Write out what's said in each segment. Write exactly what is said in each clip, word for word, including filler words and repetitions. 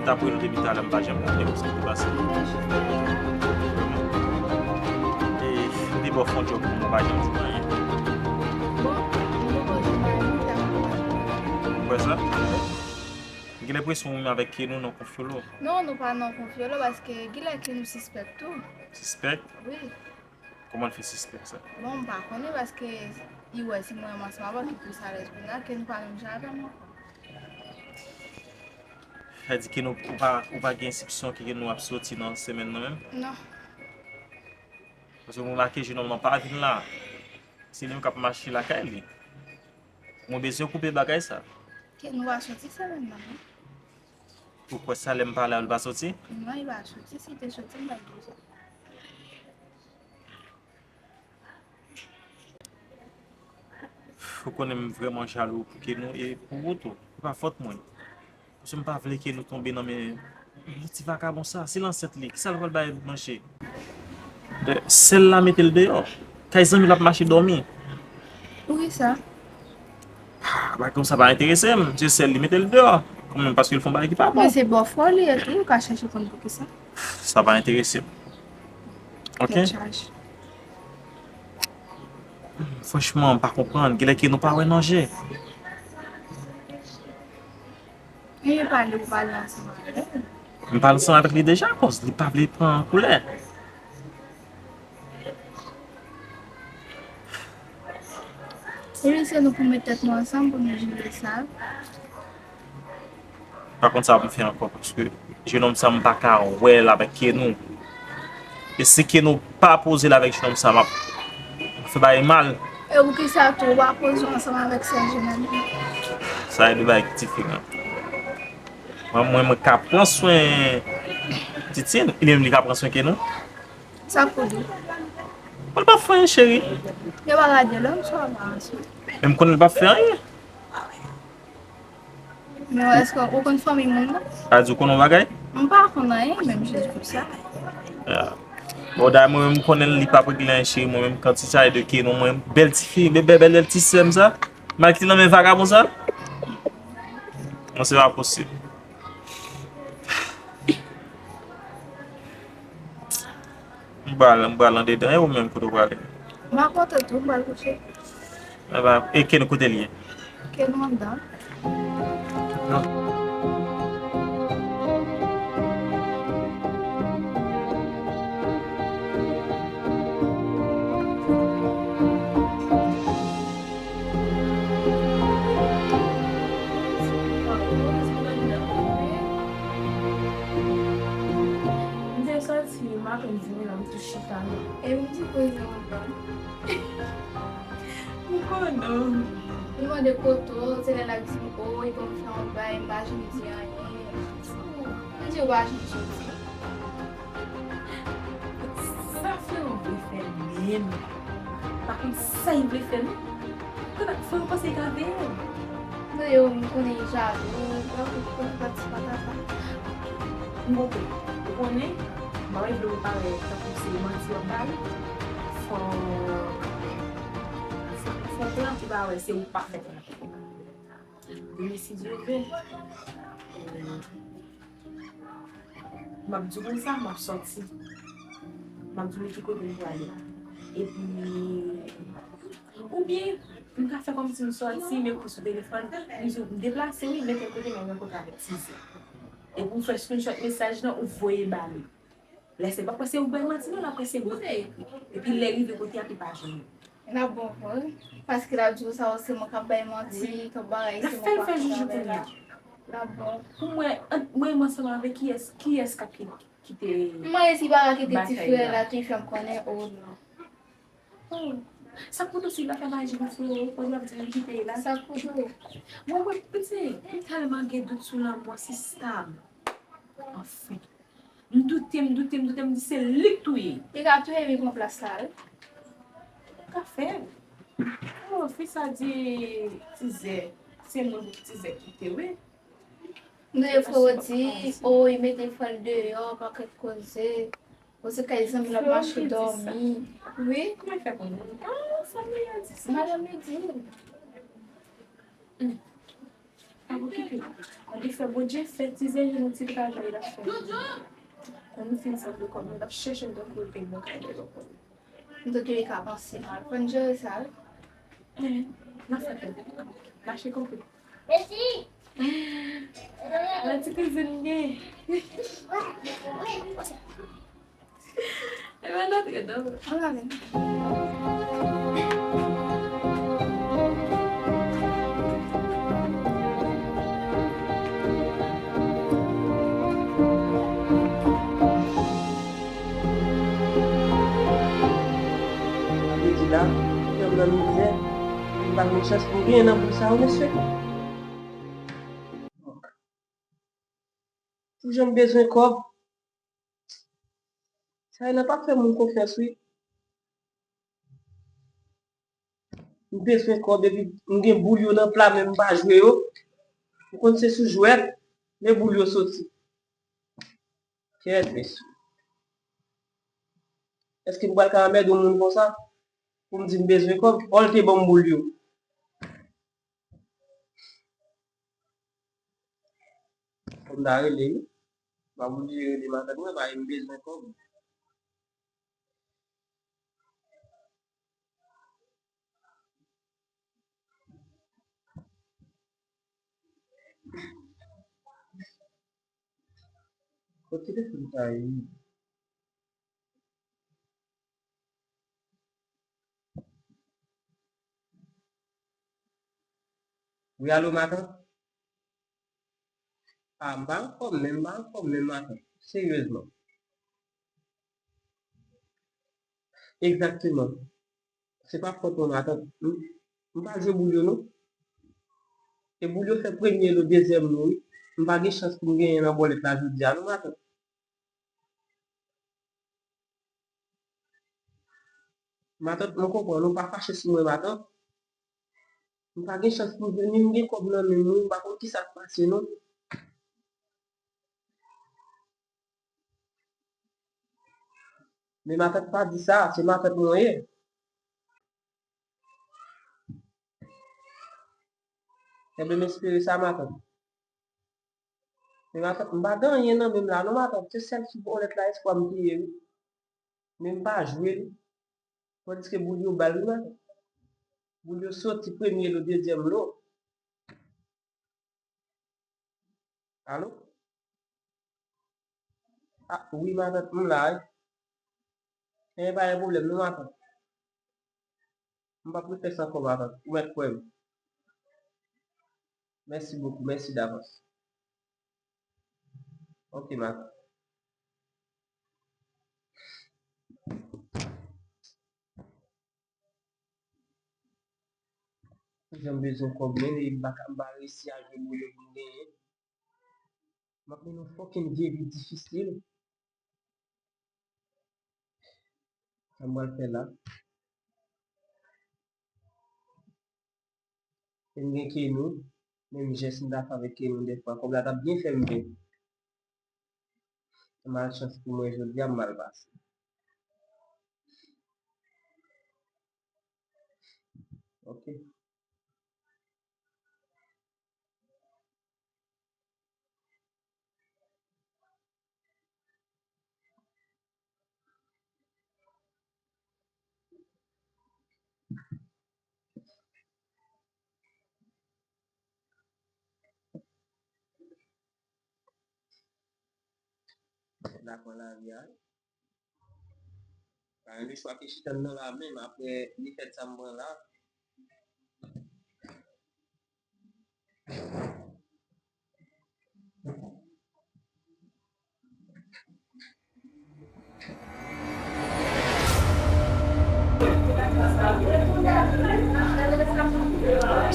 T ap rele w depi talè, m pa janm tande w, sa k te pase? E, m te ba w fon djòb pou mwen, w pa janm di m anyen. Ou kwè sa? M gen lenpresyon ou menm avèk Kenou nan konfyolo. Non, nou pa nan konfyolo paske genlè Kenou sispèk tou. Sispèk? Wi. Kòman l fè sispèk sa? Bon, m pa konnen paske li wè si mwen menm ansanm avè w ki plis alèz kounye a, Kenou pa menm jan avè m ankò. Sa vle di Kenou, ou pa, ou pa gen ensipsyon ke Kenou ap soti nan semèn nan menm? Non. Paske m remake jenòm nan pa vin la. Se li menm k ap mache lakay li. Mwen bezwen koupe bagay sa. Kenou pa soti semèn nan, non. Ou kwè sa lè m pale a l pa soti? Non, li pa soti. Si l te soti, m t ap di w sa. Ou konnen m vrèman jalou pou Kenou e pou ou tou. Se pa fòt mwen. Paske m pa vle Kenou tonbe nan men yon ti vakabon sa. Se lansèt li. Kisa l pral bay manje? Sè l la mete l deyò. Kay zanmi l ap mache dòmi. Poukisa? Ah, bagay konsa pa enterese m. Se sè l li mete l deyò. Kanmenm paske l fè yon bagay ki pa bon. Men se bòfrè w li ye tou, ou ka chèche konn poukisa. Sa pa enterese m. Ok? Tèt chaje. Franchman, m pa konprann. Genlè Kenou pa wè nan je. Li pale, ou pale ansanm avè l. M pale ansanm avèk li deja, akoz li pa vle pran koulè. Epi se nou pou met tèt nou ansanm pou nou jere sa. Pa konn sa pou m fè ankò, paske jenòm sa m pa ka wè l avèk Kenou. E si Kenou pa poze l avèk jenòm sa, m ap fè bagay mal. E poukisa tou ou pa poze w ansanm avèk sè jenòm nan? Sa e de bagay ki diferan. Mwen, mwen, mwen ka pran swen Titine, li menm li ka pran swen Kenou. Sa k pou di? Bon, l p ap fè anyen, cheri. Yo pa gade lòm sa w ap avanse. Men m konnen l p ap fè anyen. Men èske ou konn fanmi moun nan? Sa di w konn yon bagay? M pa konn anyen, menm jis di w sa. Ya. Bon, dayè mwen menm m konnen li p ap regle anyen, cheri. Mwen menm, kantite sa e de Kenou, mwen, bèl ti fi, bèl, bèl, bèl ti sè m sa. M al kite nan men vagabon sa? Non, se pa posib. M pral, m pral andedan, e ou menm kote w prale? M a kote tou, m pral kouche. Eba, e Kenou kote l ye? Kenou anndan. Non. M te soti maten, m vini la, m tou chita la. E m di koze anba. M konnen w. Li mande kote w, se lè l ap di m, o, li ban m fè yon bay, m pa janm di anyen. M di, ou pa janm soti. Sa frè w vle fè menm? Pa konn sa l vle fè non. Kote frè w panse l ka veye w? Tande yo, m konnen l jalou, l ap fè yon pati patata. M konprann. Ou konnen, m pa vle w parèt tankou se manti w ap bay. Fò, fò, fò plan ki pa wè se ou k pa fè plan. Demen si Dye vle. M ap di w konsa, m ap sòti. M ap di w ki kote m prale. Epi, oubyen, m ka fè kòmsi m sòti, m ekri sou telefòn, m di w, m deplase wi, men tèl kote, men m rankontre avèk Tizè. Epi w fè screenshot mesaj lan, ou voye ba li. Lè se pa kwè se ou k bay manti non, l ap kwè se mwen. Epi lè rive kote a, li pa jwenn ou. L ap bon vre, paske l ap di w sa, se mwen k ap bay manti, k ap bagay, se mwen k ap fè avè l. L ap bon. Pou mwen, ant mwen menm ansanm avèk kiyès, kiyès k ap ki-, kite bagay la? M mande si pa ka kite ti frè la tou, li fè m konnen, o non. Oh, sa k pou di w si l ap fè maji pou frè w, kounye w ap di l kite l la? Sa k pou di w? Mwen, mwen, pitit, m tèlman gen dout sou lanmò sista m. Anfen. M doute, m doute, m doute, m di se li k touye. Li ka touye m, li pran plas la, wi. Li ka fè. Oh, fi sa di Tizè, se mwen pou Tizè kite, wi. M tande frè w di, oh, li mete frè l deyò, pakèt koze. Bon, se kay zanmi l ap mache dòmi. Wi. Kòman l fè konnen? Ah, sa m di sa. Madanm li di. Hmm. Pa okipe l. Li fè Bondye fè ti zenje nou ti travay l ap fè. Kòm nou fin sanble kòm nou, l ap chèche n tankou l vin nan kay de lòt. Antouka, li ka panse mal. Fò n jere sa, wi. N ap fè kòb. Mache kanpe. Ala ti kouzin gen. E pa nan tret non. Ala men. Sa vle di la, kè m nan mizè, m pa gen chans pou m genyen nan boul sa yo, mesye. Pou jan m bezwen kòb, sa yo nan pa fè moun konfyans, wi. M bezwen kòb epi m gen boul yo nan pla men m pa jwe yo. Ou konn se sou jwèt, men boul yo soti. Kèt, mesye. Èske m pral ka anmède yon moun konsa? Pou m di m bezwen kòb, ò l te ban m boul yo. Fò m ta rele, wi. M pa oblije rele matant mwen, paske m bezwen kòb. Kot telefòn sa ye? Wi, alo, matant? A, m pa anfòm menm, m pa anfòm menm, matant. Seryezman. Egzakteman. Se pa fòt mwen, matant. M, m pa jwe boul yo, non. E boul yo fè premye lo dezyèm lo, wi. M pa gen chans pou m genyen nan bòlèt la jodi a, non, matant. Matant, mwen konprann ou pa fache sou mwen, matant. M pa gen chans pou m jwenn ni m gen kòb nan men m, wi, m pa konn kisa k pase, non. Men matant pa di sa, se matant mwen ye. Enben, m espere sa, matant. Men matant, m pa gen anyen nan men m la, non, matant. Se sèl sou bòlèt la espwa m te ye, wi. Men m pa jwe li. Tandiske boul yo ba l, wi, matant. Boul yo soti premye lo, dezyèm lo. Alo? A, wi, matant, m la, wi. Enben, pa gen pwoblèm, non, matant. M p ap refè sa ankò, matant. Ou mèt kwè m. Mèsi bokou, mèsi davans. Oke, matant. Jan m bezwen kòb, men m pa ka, m pa resi a jwe boul yo pou m genyen. M ap mennen yon fucking vye vi difisil. Sa m pral fè la? M gen Kenou, menm jès m ta fè avèk Kenou dèfwa, kòb la t ap byen fè m byen. Malchans pou mwen, jodi a m mal pase. Oke. Dakò, lavi a. Pa gen lechwa ke chita nan la menm, apre defèt sa m pran la.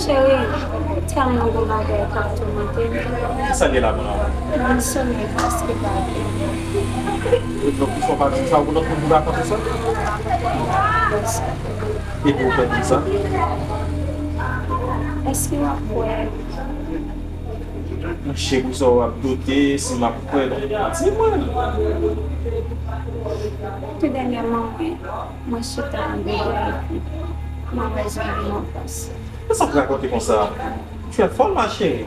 Cheri, tèlman gen bagay k ap toumante m. Kisa gen la, mon amour? Mwen somèy prèske pa gen. Donk, ou fè pati sa, ou lòt moun ki pa konn sa? Epi ou fè di sa? Èske w ap kwè? Monchè, pou sa w ap doute si m ap kwè, non. Di mwen. Tou dènyèman, mwen, mwen chita andedan epi mwen wè zombi nan plas. Kisa w ap rakonte konsa? Tu es folle, ma chérie.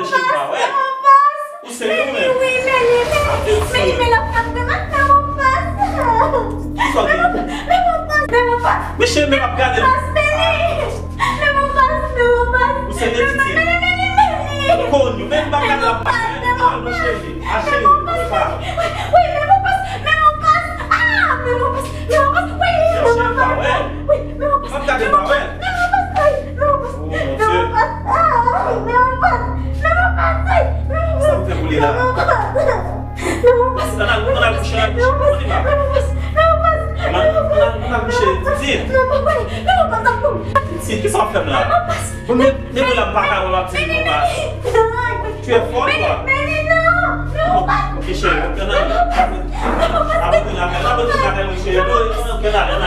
Meli, cheri pa wè. Ou se nou menm. Meli, wi, Meli, Meli. Meli, men l ap frape mwen, men mon pas. Kisa w gen? Men mon pas, men mon pas. Mesye, men m ap gade. Mon pas, Meli. Men mon pas, men mon pas. Ou se de titi. Meli, Meli, Meli. Konn yo, men m pa gade la. Men mon pas, men mon pas. Achte, men mon pas. Wi, men mon pas, men mon pas. Ah, men mon pas, men mon pas. Wi, men mon pas. Wi, men mon pas. M ap gade pa wè. Men mon pas, ay, men mon pas. Oh, mon Dieu. Men mon pas, ah, men mon pas. Men mon pas, ay, men mon pas. Sa m fè pou li la? Men mon pas. Men mon pas. Ann al, ann al kouche, ann al kouche. Men mon pas, men mon pas. Men mon pas. Ann al, ann al kouche, titi. Men mon pas, ay, men mon pas, ay. Titi, kisa w ap fè m la? Men mon pas. Bon, men, men nou la m pa ka wè w ap di m mon pas. Tu es folle, toi. Meli, non, men mon pas. Ok, cheri, ann al. Abandone la, abandone la, cheri. Non, non, ann al.